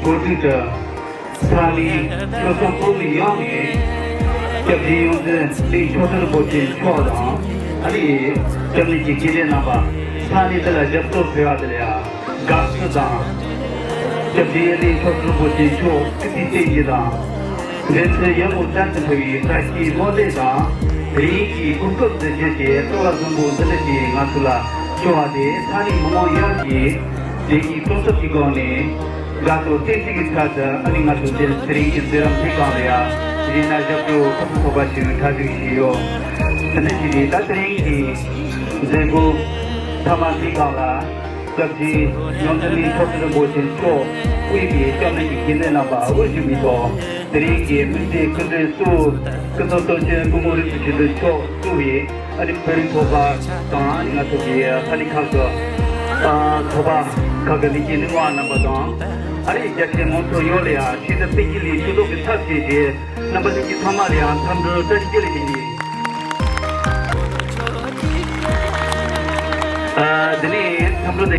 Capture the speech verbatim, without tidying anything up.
གོ་སྒྲིག་དང་། ས་གནས་ཆོས་ཚོགས་ཚོགས་མི་ཡོངས་ནས་སྐྱབས་རྗེ་ཡོངས་འཛིན་གླིང་ཆོས་སྲིད་རིན་པོ་ཆེ་མཆོག་དང་། ཨ་ནི་སྐྱབས་གནས་ཀྱི་དགེ་འདུན་རྣམ་པ། ས་གནས་འདི་ལ་ཞབས་ཏོག་ཕུལ་བ་དེ་ལ་ཡང་དགའ་བསུ་དང་། སྐྱབས་རྗེ་གླིང་ཆོས་སྲིད་རིན་པོ་ཆེ་མཆོག་ཀིརྟི་བསྟན་འཛིན་དང་། འགྲན་ཚོད་ཡངས་པོ་ལྡན་དུ་ཕུལ་བའི་བཀྲ་ཤིས་སྨོན་འདུན་དང་། དེ་རིང་གི་གོ་སྐབས་འདི་བརྒྱུད་དེ་བསྟོད་པ་གསུམ་པོ་འདི་འདྲ་ཞིག་ང་ཚོ་ལ་བྱུང་བ་དེ་ས་གནས་མི་མང་ཡོངས་ཀྱིས་བདེ་སྐྱིད་སྤྲོ་ཚོགས་ཀྱི་སྒོ་ནས་དགའ་ཚོར་བསྟན་འཛིན་གྱི་ཚུལ་དུ། ཨ་ནི་ང་ཚོ་འདིར་དེ་རིང་གི་མཛད་རིམ་འདི་སྒང་ལ་ཡ་གཞི་ནས་ཞབས་བྲོ་ཁ་ཚུགས་ཐོགས་པ་ཞིག་གྲ་སྒྲིག་བྱས་ཡོད། དེ་འདྲ་ཞིག་རེད། ད་དེ་རིང་གི་མཛད་སྒོ་མཐའ་མ་འདི་སྒང་ལ། སྐྱབས་རྗེ་ཡོངས་འཛིན་གླིང་ཆོས་སྲིད་རིན་པོ་ཆེ་མཆོག་དབུས་པའི་སྐྱབས་གནས་ཀྱི་དགེ་འདུན་རྣམ་པ་དབུ་བཞུགས་མི་ཐོག་དེ་རིང་གི་དམིགས་བསལ་སྐུ་མགྲོན་གཙོ་བོ་སྐུ་ཚབ་དོན་གཅོད་སྐུ་ངོ་རིན་པོ་ཆེ་མཆོག་གཙོས་པའི་ཨ་ནི་བོད་རིགས་ཚོགས་པ་དང་། ཨ་ནི་ང་ཚོ་གི་ས་གནས་ཁག་གི་ཨ་ཚོགས་པ་ཁག་གི་ལས་བྱེད་ལས་བྱེད་པ་རྣམ་པ་དང་། ཨ་ནི་རྒྱ་ཆེ་མང་ཚོགས་ཡོངས་ལ་ཡང་ཆེད་དུ་དཔེ་སྐྱིད་ལས་ཆོས་ཚོགས་ཀྱི་ཚབ་བྱས་ཏེ། རྣམ་པ་ལྷན་རྒྱས་ཚང་མ་ལ་ཡང་འཚམས་འདྲི་བཀྲ་ཤིས་བདེ་ལེགས་ཞུ་རྒྱུ་ཡིན། ཨ། དེ་ནས་འཚམས་འདྲི་དེ།